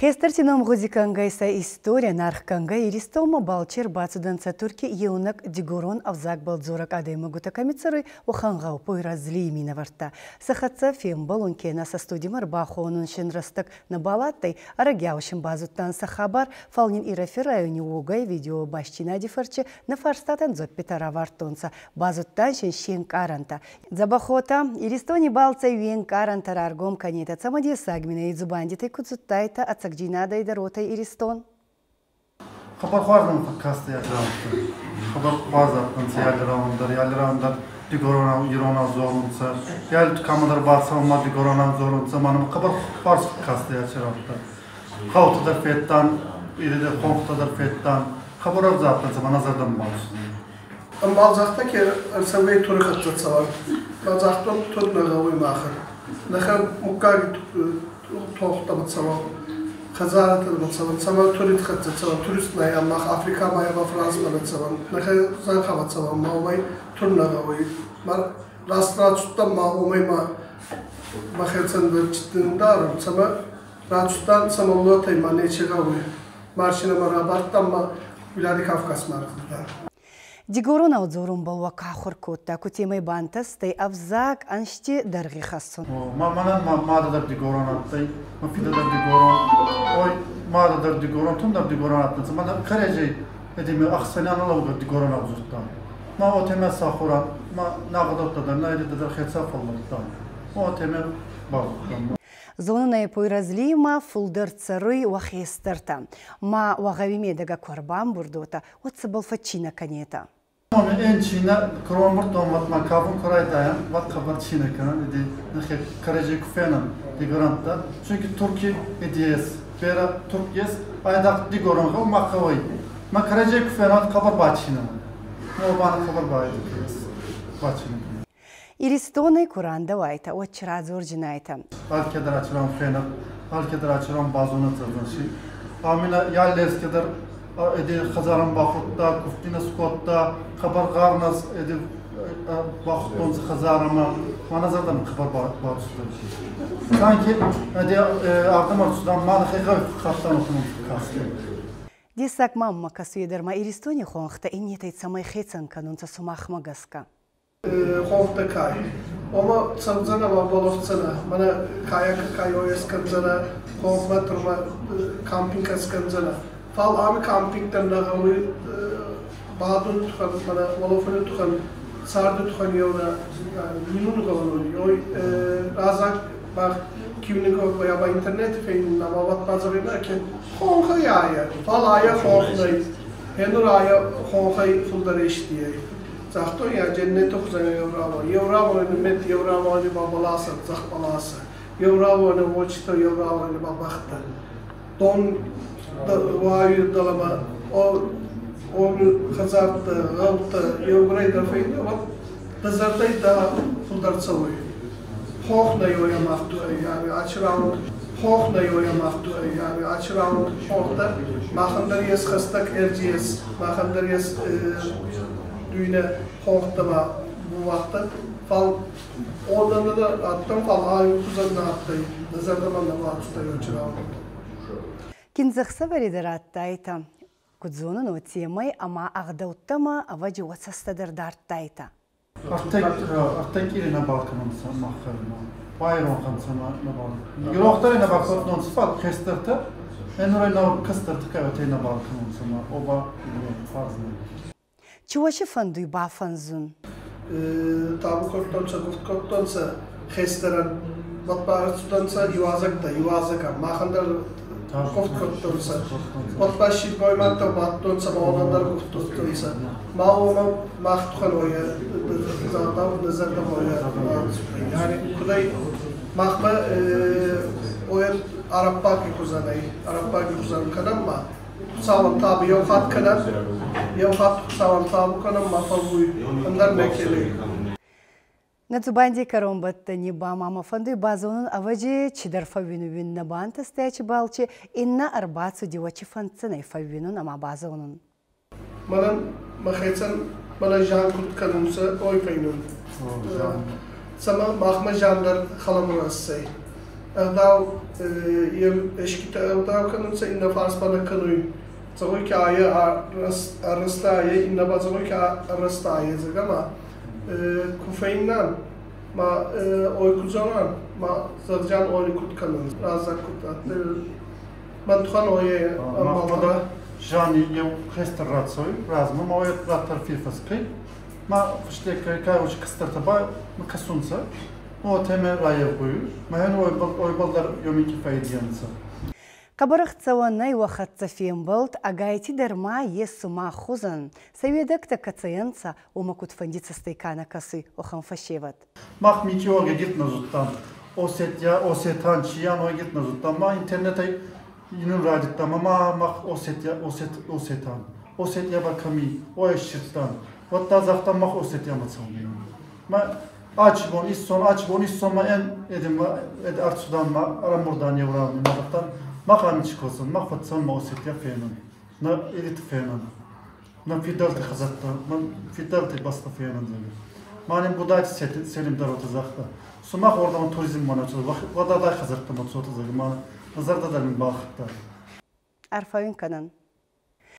Хестӕрти номгъуди кӕнгӕй сӕ историйӕн аргъ кӕнгӕй Иристонмӕ балчи ӕрбацудӕнцӕ Турки еунӕг дигорон ӕвзагбӕл дзорӕг адӕймӕгутӕ кӕми цӕруй, уӕхӕн гъӕу Пойразлий минӕвӕрттӕ. Сӕ хӕццӕ фембӕлун кенӕ сӕ студимӕ ӕрбахонун син рӕстӕг нӕбал адтӕй, ӕрӕгиау син базудтан сӕ хабар, фал нин Ирӕфи райони уогӕй видеобастдзийнади фӕрци нӕ фарстатӕн дзуӕппитӕ равардтонцӕ, базудтан син се нкъарӕнтӕ. Дзӕбӕхуотӕ, Иристони балцӕй уе нкъарӕнтӕ раргом кӕнетӕ, цӕмӕдесаг мин ӕй дзубандитӕй ку зудтайтӕ, ӕцӕгдзийнадӕй дӕр уотӕ Иристон. Хъӕбӕр хуарз мӕм фӕккастӕй ӕгъдӕуттӕ. Хъӕбӕр хуарз адтӕнцӕ алли рауӕн дӕр, алли рауӕн дӕр дигоронау, иронау дзорунцӕ. Алли кӕмӕдӕр бацӕун ма дигоронау дзорунцӕ. Ма нӕмӕ хъӕбӕр хуарз фӕккастӕй аци рӕуттӕ. Гъӕутӕ дӕр федтан, ириде хонхтӕ дӕр федтан. Хъӕбӕр ӕрдзӕ адтӕнцӕ, ма нӕ зӕрдӕмӕ бацудӕй. Ӕмбал загъта, ке ӕрцӕугӕй тури хӕццӕ цӕуӕн. Ма загътон, тур нӕ гъӕуй махӕн. Нӕхе муггаги тохтӕмӕ цӕуӕн, хӕдзаратӕмӕ цӕуӕн, цӕмӕ турит хӕццӕ цӕуӕн, турист нӕй, мах Африкӕмӕ ӕма Францмӕ нӕ цӕуӕн, нӕхе зӕнхӕмӕ цӕуӕн, ма уомӕй тур нӕ гъӕуй. Ма раст рацудтӕн ма уомӕй ма мӕхецӕн дӕр дарун, цӕмӕ рацудтан самолетӕй ма нечи гъӕуй. Машинӕмӕ рабадтан ма Владикавказмӕ ӕрцудтан. Дигоронау дзорунбӕл уӕ ка ахур кодта, кутемӕй бантӕстӕй ӕвзаг ӕнзти дӕргъи хӕссун? Ма мӕнӕн ма мадӕ дӕр дигорон адтӕй, мӕ фидӕ дӕр дигорон, ой, мадӕ дӕр дигорон, тун дӕр дигорон адтӕнцӕ. Мӕнӕ кӕрӕдзей эдеме ӕхсӕнӕн лӕугӕ дигоронау дзурдтан. Ма уотемӕ сахуран, ма нӕ гъдӕуттӕ дӕр, нӕ эдетӕ дӕр хецӕ фӕллӕдтан. Уотемӕ базудтан. Зонунӕй Пойразлиймӕ фулдӕр цӕруй уӕ хестӕртӕ. Ма уӕ гъӕуи медӕгӕ ку ӕрбамбурд уотӕ, уӕд цӕбӕл фӕччийнӕ кӕнетӕ? Эн чина кромбуртон ват ма кафун курайдайан, ват хабар чина кӕнӕн, иди нахе кӕрӕдзей ку фенӕн дигорӕнттӕ. Чунки Турки идиес, берӕ турк ес, айдагъ дигорон гъӕу ма хъӕуй. Ма кӕрӕдзей ку фенӕн, уӕд хъӕбӕр бачийнӕ. Мо бана хъӕбӕр баидикес бачийнӕ. Иристонӕй ку рандӕуайтӕ, уӕд чи радзордзинайтӕ? Алкедӕр ачирон фенӕд, алкедӕр ачирон базонӕд зӕрдӕнси. Амина яллескедӕр эди хӕдзарӕн бахудта, куфтина скодта, хъӕбӕр гъарнас эди бахудтонцӕ хӕдзарӕмӕ. Мана зӕрдӕмӕ хъӕбӕр бацудӕй. Санки эди ардӕм ӕрцудан, ма нӕхе хаттан кастӕй. Дессаг мӕммӕ кӕсуй дӕр ма Иристони хуӕнхтӕ иннетӕй цӕмӕй хецӕн кӕнунцӕ сумахмӕ гӕсгӕ? Хонхтӕ кай. Ома цӕудзӕнӕ ма болофдзӕнӕ, мӕнӕ каяк кайоес кӕндзӕнӕ, хонхмӕ турмӕ кампинг ӕскӕндзӕнӕ. Фал ами кампинг дӕр нӕ гъӕуй бадун тухӕн, мӕнӕ уолофуни тухӕн, царди тухӕн еунӕ минун гъӕуй. Ой разаг мах киунугӕ ба интернети фейнун ӕма уӕд базӕгъинӕ, ке хонхӕй айӕ, фал айӕ хонх нӕй. Хенур айӕ хонхӕй фулдӕр ести ӕй. Загътон я дженнети хузӕн еу рауӕн. Еу рауӕни мет, еу рауӕни ба бӕласӕ, цъӕх бӕласӕ. Еу рауӕни уочитӕ, еу рауӕни ба бӕхтӕ. Дон уайуй дӕлӕмӕ, оми хӕдзӕрттӕ, гъӕутӕ еугурӕй дӕр фӕйнӕ, уӕд дӕ зӕрдӕй дӕ фулдӕр цӕуй. Хонх нӕй уойӕ мах яни ачи рауӕн хонх нӕй уойӕ мах яни ачи рауӕн хонхтӕ махӕн дӕр ес хӕстӕг Эрджиес, махӕн дӕр ес дуйне хонхтӕмӕ бувахтӕ, фал оннан да аттан, фал ай хузӕн нӕ адтӕй, нӕ зӕрдӕмӕ нӕ бацудӕй ачи рауӕн. Киндзӕхсӕвӕри дӕр адтайтӕ, куд зонун, уотемӕй ӕма ӕгъдӕуттӕмӕ ӕвӕдзи уӕ цӕстӕ дӕр дардтайтӕ. Ӕртӕ кири нӕбал кӕнунцӕ маххӕрмӕ. Байронхӕнцӕ нӕбал. Ирохдӕр нӕбал кодтонцӕ, фал хестӕртӕ, ӕнурӕй нӕ кӕстӕртӕ кӕйотӕй нӕбал кӕнунцӕ ма оба фарз нӕ. Чи уӕ фӕндуй бафӕнзун? Табу кодтонцӕ, кувд кодтонцӕ хестӕрӕн, уӕд ба ӕрцудӕнцӕ иуазӕгтӕ, иуазӕгӕн, махӕн дӕр кувд кодтонцӕ. Уӕд ба силгоймӕгтӕ бадтонцӕ ма уонӕн дӕр кувд кодтонцӕ. Ма уомӕ мах тухӕн уойӕ загъдау нӕ зӕрдӕмӕ уойӕ яни кудӕй махмӕ уойӕ араббаги хузӕн ӕй, араббаги хузӕн кӕнӕн ма Хуцауӕн табу еу хатт кӕнӕн, еу хатт Хуцауӕн табу кӕнӕн ма фӕууй, ӕндӕр неке нӕй. Нӕ дзубандий кӕронбӕттӕни ба ма мӕ фӕндуй базонун, ӕвӕдзи, чидӕр фӕууинуй нӕ бантӕстӕй балчи, иннӕ ӕрбацуди уӕ чи фӕнддзӕнӕй фӕууинун ӕма базонун. Мӕнӕн мӕхецӕн мӕнӕ зиан куд кӕнунцӕ, ой фӕйнун. Цӕмӕ махмӕ зиан дӕр хӕлӕмур иссӕй. Ӕгъдау Ешките ӕгъдау кӕнунцӕ, иннӕ фарс ба нӕ кӕнуй. Зӕгъуй ки айе ӕррӕстӕ айе, иннӕ ба зӕгъуй ки ӕррӕстӕ айе, зӕгъӕ ма ку фӕйннан, ма ой ку зӕгъӕн, ма зӕгъдзиан ойни куд кӕнун, раззаг куд адтӕй. Мӕн тухӕн ое ӕмбалта. Жани еу хестӕр рацӕуй размӕ, ма ой раттар фирфӕскӕй, ма фӕстеккӕй кайуч кӕстӕртӕ ба ма кӕсунцӕ. О теме райевгъуй, ма ен ойбал дӕр ёмики фӕйдиӕнцӕ. Хъӕбӕр ӕхцӕуӕнӕй уӕ хӕццӕ фембӕлд, ӕгайтидӕр ма е сумах хузӕн. Сӕ уедӕгтӕ кӕцӕй ӕнцӕ, уомӕ кудфӕнди цӕстӕй ка нӕ кӕсуй, уӕхӕн фӕсевӕд. Мах микиоге гирт нӕ зудтан. Осетия, Осетан, чиян ой гирт нӕ зудтан. Ма интернетӕй инун райдӕдта, ма мах Осетия, Осет, Осетан. Осетия ба кӕми, ой ссирдтан. Уӕдта загътан мах Осетиямӕ цӕун. Ма ачбон иссон, ачбон иссон ма эн эдим эд артсудан ма арамурдан еврауни ма загътан мах ами косан, мах фӕццӕун ма Осетия фенӕн. На элит фенӕн. На фидӕлти хӕдзӕрттӕ, ма фидӕлти бӕстӕ фенӕн зӕгъгӕ. Манем будайти Селим дӕр загъта. Сумах ордӕмӕ туризм ма нӕ вададай хӕдзӕрттӕ ма цотӕ зӕгъгӕ, ма зӕрдӕ дӕр мин балхӕдта. Арфӕ уин кӕнӕн.